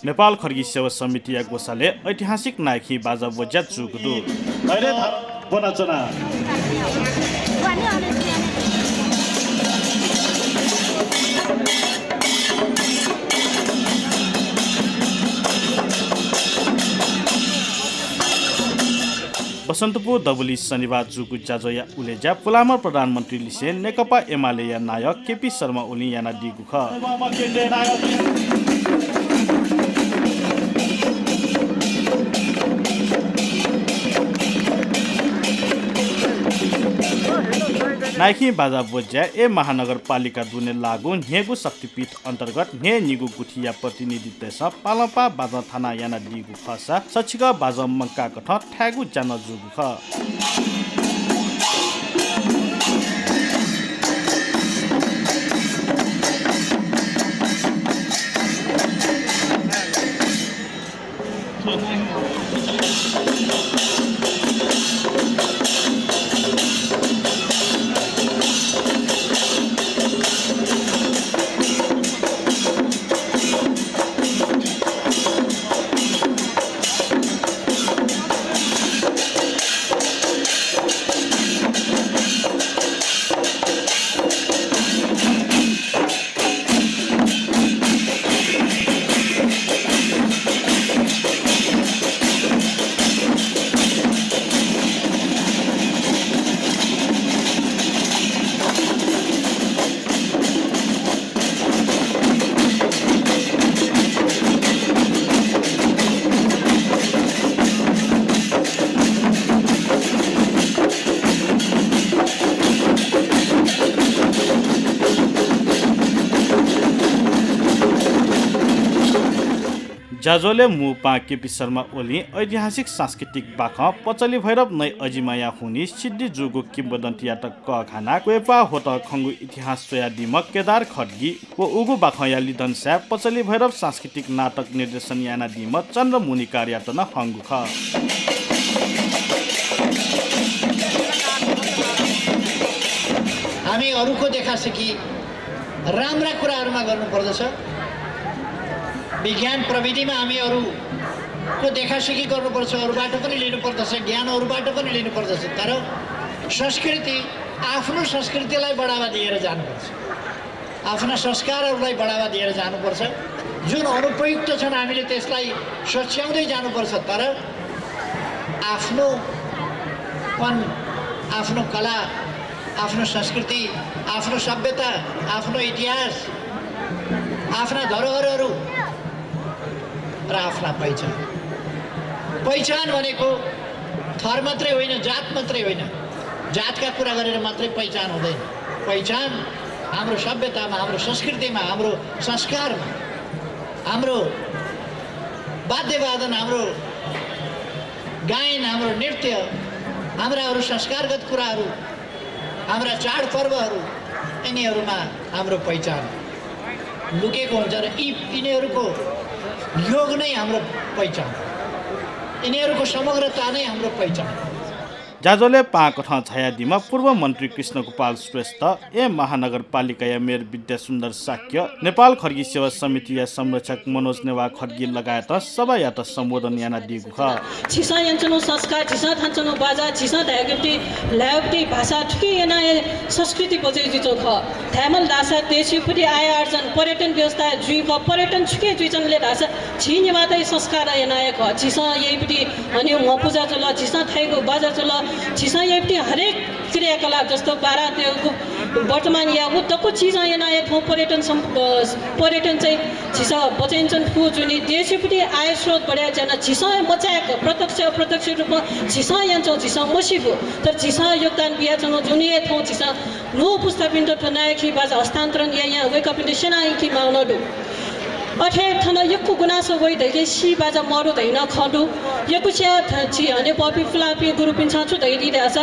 नेपाल खर्गी सेवा समिति गोसाले ऐतिहासिक नायकी बाजा बज्यात जुगदु बसन्तपुर दबुली शनिबार जुगु जाजोया उलेजा पुलामर प्रधानमन्त्री लिसे नेकपा एमाले या नायक केपी शर्मा ओली याना दिगु ख नाइकी बाजा बोज्या ए महानगरपालिका दुने लागु नेगु शक्तिपीठ अन्तर्गत ने निगु गुठिया प्रतिनिधित्व स पालपा बाजा थाना याना दिगु खसा सचिका बाजा मंका कठ ठ्यागु जान जुगु ख जाजोले मुपा केपी शर्मा ओली ऐतिहासिक सांस्कृतिक बाख पचली भैरव नै अजिमाया हुनी सिद्धि जुगु किम्बदन्ती याटक क खाना क्वेपा होत खंगु इतिहास सोया दिमक केदार खड्गी व उगु बाखया लिदन स्या पचली भैरव सांस्कृतिक नाटक निर्देशन याना दिमक चन्द्रमुनि कार्यातन हंगु ख हामी अरूको देखासेखी राम्रा कुराहरुमा गर्नु पर्दछ विज्ञान प्रविधिमा हामी अरूको देखासेखी गर्नुपर्छ अरूबाट पनि लिनुपर्दछ ज्ञान अरूबाट पनि लिनुपर्दछ तर संस्कृति आफ्नो संस्कृतिलाई बढावा दिएर जानुपर्छ आफ्ना संस्कारहरूलाई बढावा दिएर जानुपर्छ जुन अनुपयुक्त छन् हामीले त्यसलाई सच्याउँदै जानुपर्छ तर आफ्नोपन आफ्नो कला आफ्नो संस्कृति आफ्नो सभ्यता आफ्नो इतिहास आफ्ना धरोहरहरू र आफ्ना पहिचान भनेको थर मात्रै होइन जात मात्रै होइन जातका कुरा गरेर मात्रै पहिचान हुँदैन पहिचान हाम्रो सभ्यतामा हाम्रो संस्कृतिमा हाम्रो संस्कारमा हाम्रो वाद्यवादन हाम्रो गायन हाम्रो नृत्य हाम्रा अरू संस्कारगत कुराहरू हाम्रा चाडपर्वहरू यिनीहरूमा हाम्रो पहिचान लुकेको हुन्छ र यिनीहरूको योग नै हाम्रो पहिचान यिनीहरूको समग्रता नै हाम्रो पहिचान जाजोले पाकठ छाया दिमा पूर्व मन्त्री कृष्ण गोपाल श्रेष्ठ ए महानगरपालिका या मेयर विद्या सुन्दर साक्य नेपाल खर्गी सेवा समिति या संरक्षक मनोज नेवा खड्गी लगायत सबै यात सम्बोधन याना दिगु ख छिसा यन्चनो संस्कार छिसा थान्छनो बाजा छिसा धागुटी लाउटी भाषा ठुकी याना संस्कृति बजे जितो ख थ्यामल दासा देशीपुटी आय आर्जन पर्यटन व्यवस्था जुइ ख पर्यटन छुके जुइजनले दासा छिने मातै संस्कार याना ख छिसा यहीपुटी अनि म पूजा चल छिसा थाइको बाजा चल छिसा यहीपुटी हरेक क्रियाकलाप जस्तो बारातको वर्तमान या उतको चीज यहाँ ठाउँ पर्यटन चाहिँ छिसा बचाइन्छन् फु जुनी देशीपुटी आय स्रोत बढाए जान छिसा मचाएको प्रत्यक्ष अप्रत्यक्ष रूपमा छिसा यान्छौँ छिसा मसिफो तर छिसा योगदान बिहाचौँ जुनिए ठाउँ छिसा नो पुस्ता पिण्ड नायकी बाजा हस्तान्तरण या यहाँ वेकअप इन्ड सेनाइकी माउनडु अठे थन यक्कु गुनासो वइ दैले सी बाजा मरो दैन खडु यक्कु च्या छि हने पपी फ्लापी गुरु पिन्छ छु दैदि दास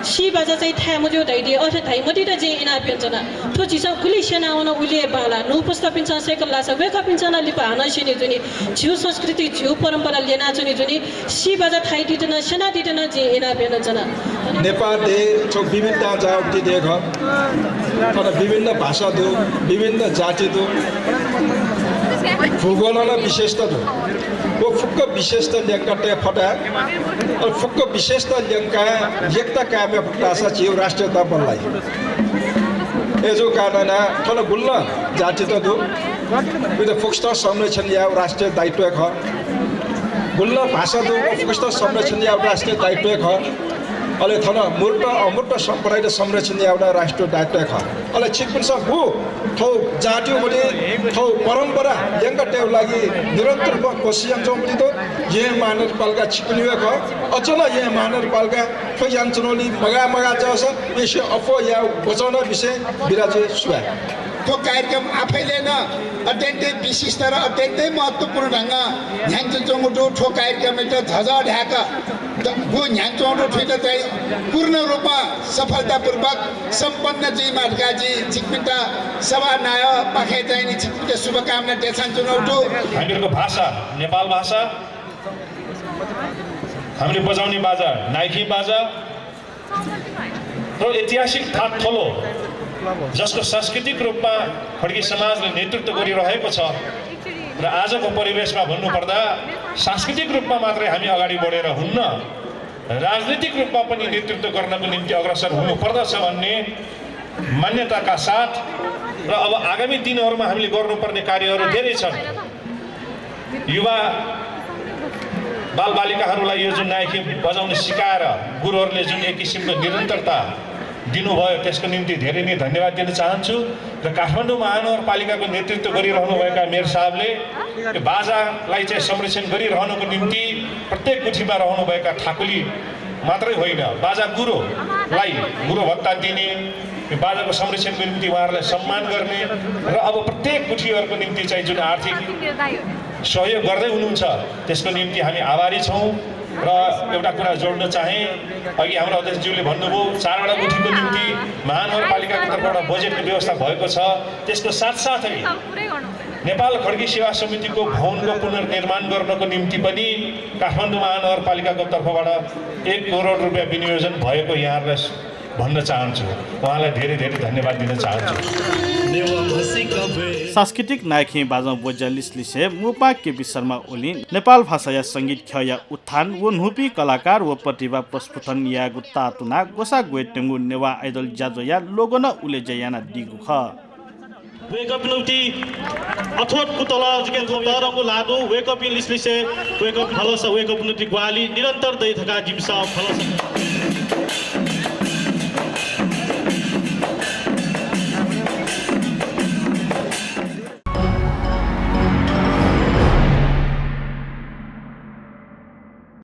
सी बाजा चाहिँ था मजो दैदि अठे थाइ मदि त जे इना पिन्छना थो जिसा गुली सेना वन उले बाला नु पुस्ता पिन्छ सेकल लासा वेका पिन्छना लिपा हन सिनि जुनि छिउ संस्कृति छिउ परम्परा लेना जुनि जुनि सी बाजा थाइ दिदन सेना दिदन जे इना पिन्छना नेपाल दे छो विभिन्न जाति देख तर विभिन्न भाषा दो विभिन्न जाति दो भूगोल विशेषता दो वो फुक्क विशेषता ल्याङ्का फटा और फुक्क विशेषता ल्याङ्का एकता कामे फुक्टासा छियो राष्ट्रियता बललाई एजो कारण थोड़ा गुल्ला जाति तो दो विद फुक्स्टा संरक्षण या राष्ट्रिय दायित्व ख गुल्ला भाषा दो फुक्स्टा संरक्षण या राष्ट्रिय दायित्व ख अले थना मूर्त अमूर्त सम्प्रदाय संरक्षण एउटा राष्ट्रिय दायित्व ख अले छिकपिन सब हो थौ जातियो बले थौ परम्परा यंगा टेउ लागि निरन्तर कोसियां जोमली तो ये मानर पालका छिकनिवे ख अचला ये मानर पालका फयान चनोली मगा जस यसो अफो या बचाउन विषय बिराजे सुवा त्यो कार्यक्रम आफैले न अत्यन्तै विशिष्ट र अत्यन्तै महत्त्वपूर्ण ढङ्ग न्याङचो चोमुटो ठो कार्यक्रम त झझ ढ्याक भू न्याङचोमुटो ठुइट चाहिँ पूर्ण रूपमा सफलतापूर्वक सम्पन्न जी मार्गाजी छिकपिन्टा सभा नाय पाखे चाहिँ नि छिकपिन्टा शुभकामना देछान चुनौटो हामीहरूको भाषा नेपाल भाषा हामीले बजाउने बाजा नाइकी बाजा र ऐतिहासिक थाट थलो जसको सांस्कृतिक रूपमा खड्गी समाजले नेतृत्व गरिरहेको छ र आजको परिवेशमा भन्नुपर्दा सांस्कृतिक रूपमा मात्रै हामी अगाडि बढेर हुन्न राजनीतिक रूपमा पनि नेतृत्व गर्नको निम्ति अग्रसर हुनुपर्दछ भन्ने मान्यताका साथ र अब आगामी दिनहरूमा हामीले गर्नुपर्ने कार्यहरू धेरै छन् युवा बालबालिकाहरूलाई यो जुन नाइकी बजाउन सिकाएर गुरुहरूले जुन एक किसिमको निरन्तरता दिनुभयो त्यसको निम्ति धेरै नै धन्यवाद दिन चाहन्छु र काठमाडौँ महानगरपालिकाको नेतृत्व गरिरहनुभएका मेयर साहबले यो बाजालाई चाहिँ संरक्षण गरिरहनुको निम्ति प्रत्येक गुठीमा रहनुभएका ठाकुली मात्रै होइन बाजा गुरुलाई गुरु भत्ता दिने यो बाजाको संरक्षणको निम्ति उहाँहरूलाई सम्मान गर्ने र अब प्रत्येक गुठीहरूको निम्ति चाहिँ जुन आर्थिक सहयोग गर्दै हुनुहुन्छ त्यसको निम्ति हामी आभारी छौँ र एउटा कुरा जोड्न चाहे अघि हाम्रो अध्यक्षज्यूले भन्नुभयो 4 वटा गुठीको निम्ति महानगरपालिकाको तर्फबाट बजेटको व्यवस्था भएको छ त्यसको साथसाथै नेपाल खड्गी सेवा समितिको भवनको पुनर्निर्माण गर्नको निम्ति पनि काठमाडौँ महानगरपालिकाको तर्फबाट 1 करोड रुपैयाँ विनियोजन भएको यहाँहरूलाई भन्न चाहन्छु उहाँलाई धेरै धेरै धन्यवाद दिन चाहन्छु सांस्कृतिक नायकी बाजा बोजालिसलिसे मुपा केपी शर्मा ओली नेपाल भाषा या संगीत ख या उत्थान वो नुपी कलाकार वो प्रतिभा प्रस्फुटन या गुत्ता तुना गोसा गोटेंगु नेवा आइडल जाजो या लोगो न उले जयाना दिगु ख वेकअप नौती अथोट कुतला जिके तरको लागो वेकअप लिसलिसे वेकअप फलस वेकअप नौती ग्वाली निरन्तर दै थका जिमसा फलस